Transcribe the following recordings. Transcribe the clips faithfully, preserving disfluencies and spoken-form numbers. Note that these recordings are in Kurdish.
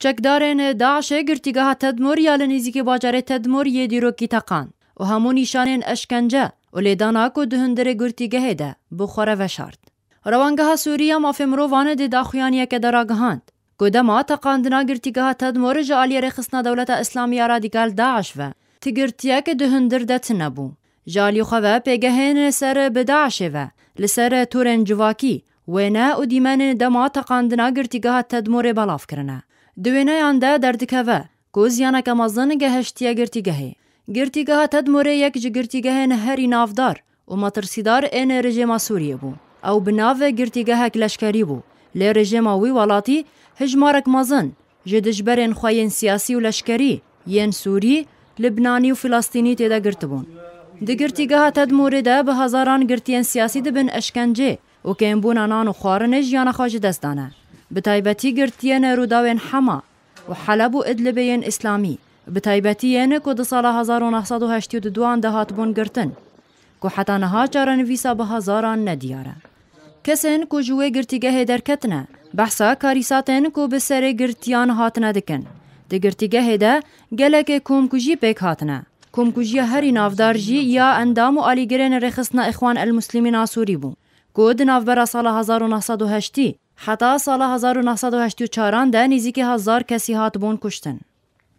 Çekdarên DAIŞê girtîgeha Tedmûr ya li nêzîkî bajarê Tedmûr yê dîrokî teqand û hemû nîşanên eşkence û lêdana ku di hundirê girtîgehê de bi xwe re veşart. Rewangeha Sûrî ya Mafê Mirovan di daxuyaniyeke de ragihand ku dema teqandina girtîgeha Tedmûr ji aliyê Rêxistina Dewleta Îslamî ya Radîkal DAIŞ ve ti girtiyek di hundir de tune bû. Ji alî xwe ve pêgehên ser bi DAIŞê ve li ser torên civakî, wêne û dîmenên dema teqandina girtîgeha Tedmûrê belav kirine. Di wêneyan de derdikeve ku ziyaneke mezin gehiştiye girtîgehê. Girtîgeha Tedmûrê yek ji girtîgehên herî navdar û metirsîdar ên rejêma Sûriyê bû. Ew bi nav girtîgehek leşkerî bû, lê rejêma wî welatî hijmarek mezin ji dijberên xwe yên siyasî û leşkerî yên Sûrî, Libnanî û Filistînî tê de girtibûn. Di girtîgeha Tedmûrê de bi hezaran girtiyên siyasî di bin eşkencê û kêmbûna nan û xwarinê jiyana xwe ji dest dane. Bi taybetî girtiyên Rûdawên Hema û Heleb û Idlibê yên Îslamî, bi taybetî yên ku di sala hezar û neh sed û heştê û duan de hatibûn girtin, ku heta niha çarenivîsa bi hezaran nediyar e. Kesên ku ji wê girtîgehê derketine, behsa karîsatên ku bi serê girtiyan hatine dikin. Di girtîgehê de gelekê komkujî pêk hatine. Komkujiya herî navdar jî ya endam û alîgirên Rêxistina Îxwan el Muslimîn a Sûrî bû, ku di navbera sala hezar û neh sed û heştî heta sala hezar û neh sed û heştê û çaran de nêzîkî hezar kesî hatibûn kuştin.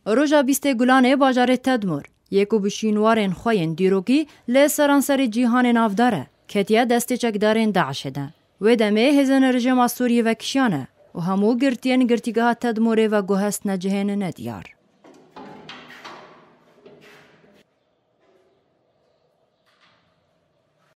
Roja bîstê Gulanê bajarê Tedmûr yê ku bi şînwarên xwe yên dîrokî li seranserê cîhanê navdar e, ketiye destê çekdarên DAIŞê de. Wê demê hêzên rejêma Sûriyê vekişiyane û hemû girtiyên girtîgeha Tedmûrê veguhestine cihên nediyar.